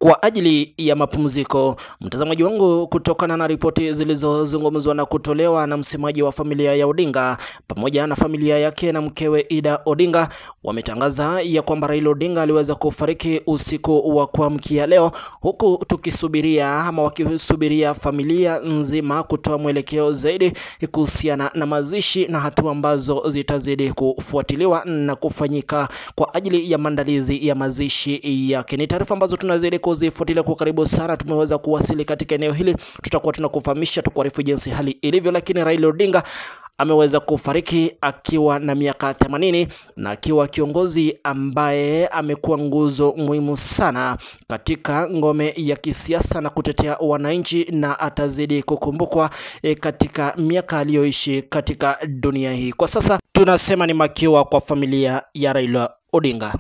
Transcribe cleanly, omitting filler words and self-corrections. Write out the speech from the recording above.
kwa ajili ya mapumziko. Mtazamaji wangu, kutokana na ripoti zilizozungumzwa na kutolewa na msemaji wa familia ya Odinga pamoja na familia yake na mkewe Ida Odinga, wametangaza ya kwamba Raila Odinga aliweza kufariki usiku wa kuamkia leo, huku tukisubiria ama wakisubiria familia nzima kutoa mwelekeo zaidi kuhusiana na mazishi na hatua ambazo zitazidi kufuatiliwa na kufanyika kwa ajili ya maandalizi ya mazishi yake. Ni taarifa ambazo tunazidi kuzifuatilia kwa karibu sana. Tumeweza kuwasili katika eneo hili, tutakuwa tunakufahamisha, tukuarifu jinsi hali ilivyo. Lakini Raila Odinga ameweza kufariki akiwa na miaka 80 na akiwa kiongozi ambaye amekuwa nguzo muhimu sana katika ngome ya kisiasa na kutetea wananchi, na atazidi kukumbukwa katika miaka aliyoishi katika dunia hii. Kwa sasa tunasema ni makiwa kwa familia ya Raila Odinga.